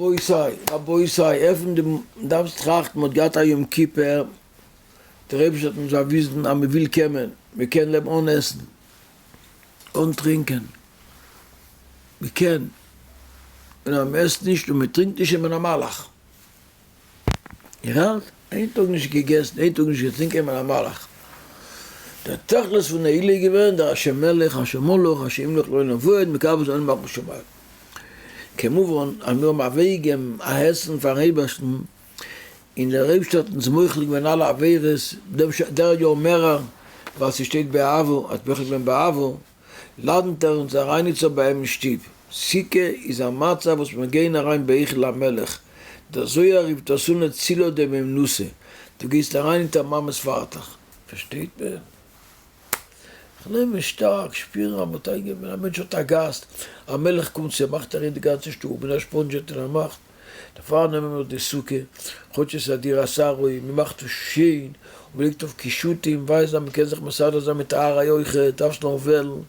רבותי, רבותי, עפן די, דארפסט טראכטן, מ'האט געהאט א יום כיפור, דער אייבערשטער האט אונז באוויזן אז מ'וויל קען מען, מ'קען לעבן אן עסן, אן טרינקען, מ'קען, און אז מ'עסט נישט און מ'טרינקט נישט איז מען א מלאך. איר הערט? איין טאג נישט געגעסן, איין טאג נישט געטרינקען איז מען א מלאך. דער תכלית פון נעילה איז געווען דער השם מלך, אשר מלך, אשר ימלוך לעולם ועד, מקבל זיין עול מלכות שמים. כמובן אז מיר האבן אוועקגעגעבן א עסן פארן אייבערשטן, און דער אייבערשטער האט אונז מוחל געווען אלע עבירות, דער יאר מערער, ווייל ס'שטייט באהבה, האט מוחל געווען באהבה, לאדנט ער אונז אריין איצטער ביי אים אין שטוב. סוכה איז א מצב וואס מיר גייען אריין בהיכל המלך, דער זוהר רופט דאס אן צילא דמהימנותא, דו גייסט אריין אונטער מאמע'ס פארטעך. פארשטייט מען? כ'נעם מיר שטארק שפירן אז מ'האט איינגענומען, א מענטש האט א גאסט, א מלך קומט צו, ער מאכט ארום די גאנצע שטוב, און ער שפאנדזשעט און ער מאכט, דערפאר נעמען מיר די סוכה, כאטש עס איז א דירת עראי, מ'מאכט עס שיין, און מ'לייגט אויף קישוטים, ווייזן אז מ'קען זיך מסדר זיין מיט א עראי אויכעט, דארפסט נאר וועלן.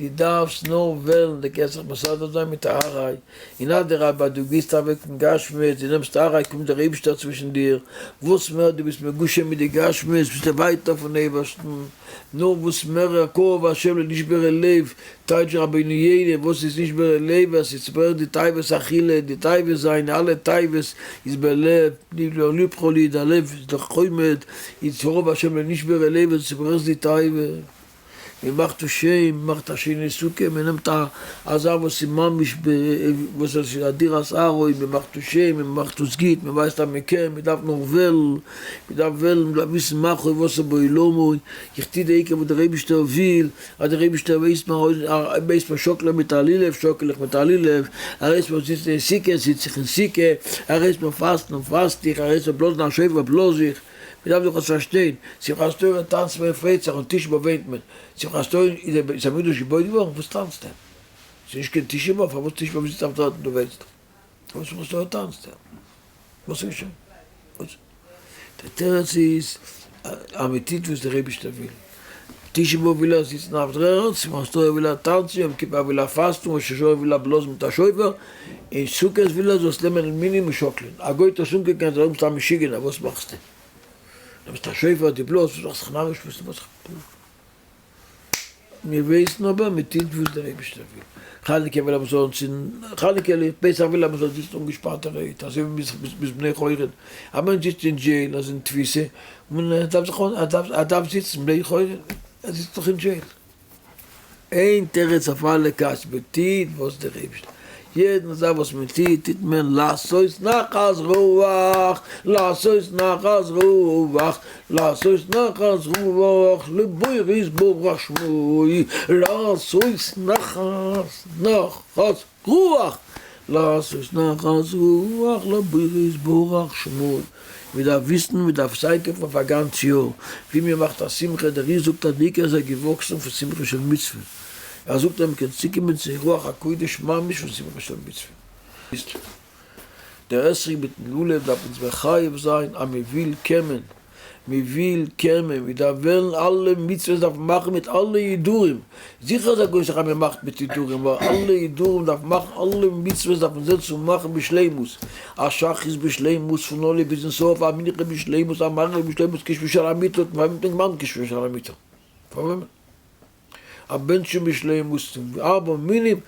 דו דארפסט נאר וועלן, דו קענסט זיך מסדר זיין מיט א עראי, און אדרבה דו גייסט אוועק פון גשמיות, דו נעמסט עראי קומט דער אייבישטער צווישן דיר, וואס מער דו ביסט מגושם מיט די גשמיות ביסטו ווייטער פון אייבערשטן, נאר וואס מער קרוב ה' לנשברי לב, טייטש רבינו יונה, וואס איז נשברי לב, אז ס'צוברעכט די תאוות אכילה, די תאוות זיינע, אלע תאוות איז בלב, נשבר לבך לי, דיין לב איז דאך חומד, איז קרוב ה' לנשברי לב, אז צוברעכסט די תאווה. מען מאכט עס שיין, מען מאכט א שיינע סוכה, מען נעמט א אזא וואס איז ממש ב וואס עס איז א דירת עראי, מען מאכט עס שיין, מען מאכט עס גוט, מען ווייסט אז מען קען, מען דארף נאר וועלן, מען דארף וועלן, מען דארף וויסן מה חובתו בעולמו, איך טו די עיקר וואס דער אייבישטער וויל, אז דער אייבישטער ווייסט מיר, הייסט מיר שאקלען מיט א לולב, שאקל איך מיט א לולב, ער הייסט מיר זיצן אין סוכה, זיץ איך אין סוכה, ער הייסט מיר פאסטן, פאסט איך, ער הייסט מיר בלאזן א שופר, בלאז איך. מען דארף דאך עס פארשטיין, שמחת תורה טאנצט מען און פרייט זיך און תשעה באב וויינט מען, שמחת תורה איז דער בית המקדש געבויט געווארן, וואס טאנצט ער? ס'איז נישט קיין תשעה באב, פארוואס תשעה באב זיצט אויף דארט און דו וויינסט? פארוואס שמחת תורה טאנצט ער? וואס איז געשען? וואס? דער תירוץ איז אז מען טוט וואס דער אייבערשטער וויל, תשעה באב וויל ער זיצן אויף דר'ערד, שמחת תורה וויל ער טאנצן, יום כיפור וויל ער פאסטן, ראש השנה וויל ער בלאזן מיט א שופר, און סוכות וויל ער זאלסט נעמען מינים און שאקלען, א גוי האט עס אנגעקוקט און געזאגט ביסט א משוגענער וואס מאכסטו? נעמסט א שופר דו בלאזט וואס מאכסט זיך נאריש וואס מאכסט מיר ווייסן אבער מען טוט וואס דער אייבערשטער וויל, חנוכה וויל אז מען זאל אנצינדן חנוכה ליכט, פסח וויל אז מען זאל זיצן אנגעשפארטערהייט אזוי ווי ביז בני חורין, א מענטש זיצט אין jail אדער אין תפיסה און ער דארף זיך ער דארף זיצן בני חורין, ער זיצט דאך אין jail. איין תירוץ אויף אלע קשיות, מען טוט וואס דער אייבערשטער, יעדן זאך וואס מען טוט, טוט מען לעשות נחת רוח, לעשות נחת רוח, לעשות נחת רוח לבורא יתברך שמו, לעשות נחת נחת רוח, לעשות נחת רוח לבורא יתברך שמו, מען דארף וויסן מען דארף עס איינקויפן אויף א גאנץ יאר, ווי מען מאכט א שמחה, דער ארי' זאגט אז די עיקר איז ער געוואקסן פון שמחה של מצוה, ער זאגט אז מען קען צוקומען צו רוח הקודש ממש פון שמחה של מצוה. דער אתרוג מיטן לולב דארף אונז מחייב זיין אז מען וויל קען מען, מען וויל קען מען, מען דארף וועלן אלע מצוות דארף מען מאכן מיט אלע הידורים, זיכער איז א גרויסע זאך אז מען מאכט מיט הידורים, אבער אלע הידורים דארף מען מאכן, אלע מצוות דארף מען זען צו מאכן בשלימות, א שחרית בשלימות פון אנהויב ביזן סוף, א מנחה בשלימות, א מעריב בשלימות, קריאת שמע שעל המיטה, פאר וועמען האט מען געמאכט קריאת שמע שעל המיטה? פאר וועמען? א בענטשן בשלימות, ארבע מינים,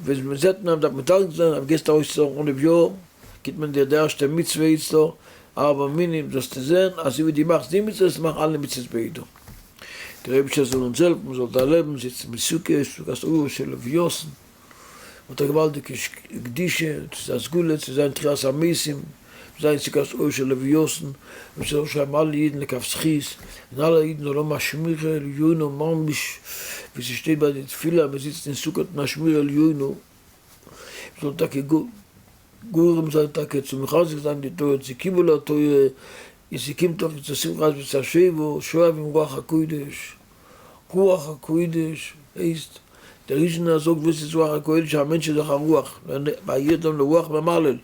ווען מען זעט מען דארף מדייק זיין אז גייסט ארויס צו אנהויב יאר, גיט מען דיר די ערשטע מצוה איצטער, ארבע מינים, זאלסטו זען אז אזוי ווי דו מאכסט די מצוה זאלסטו מאכן אלע מצוות בהידור. דער אייבערשטער זאל אונז העלפן מען זאל דערלעבן זיצן בסוכה, סוכת עור של לויתן, האט א געוואלדיגע קדושה, ס'איז א סגולה צו זיין תחיית המתים, זיין סוכת עור של לויתן, און ס'זאל שרייבן אלע אידן לכף זכות, און אלע אידן זאלן האבן א שמירה עליונה ממש ווי ס'שטייט ביי די תפילה אז מ'זיצט אין סוכה האט מען א שמירה עליונה, מ'זאל טאקע גורם זיין טאקע צו מחזק זיין די תורה צו קיבול התורה, און ס'קומט אויך צו שמחת בית השואבה, שואב עם רוח הקודש, רוח הקודש הייסט, דער ריזשינער זאגט וואס איז רוח הקודש, א מענטש איז דאך א רוח, וירדם לרוח ממלל,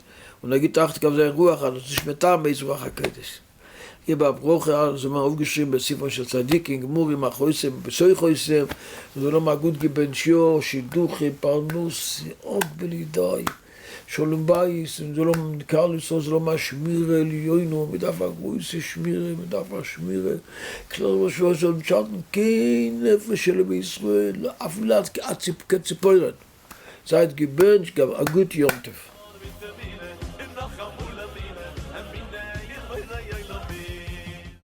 און ער גיבט אכטונג אויף זיין רוח אז עס איז נישט מטמא איז רוח הקודש. געב א ברכה אלעס זאל מען אויפגעשריבן בספרן של צדיקים גמורים החותם בתוך חותם, מען זאל האבן א גוט געבענטש יאר, שידוכים, פרנסה, עד בלי די. שלום בית און זאל האבן כלל ישראל זאל האבן א שמירה עליונה, מען דארף א גרויסע שמירה, מען דארף א שמירה, כלל ישראל זאל נישט שאטן קיין נפש אלא בישראל אפילו עד כציפורן, זייט געבענטשט, א גוט יום טוב.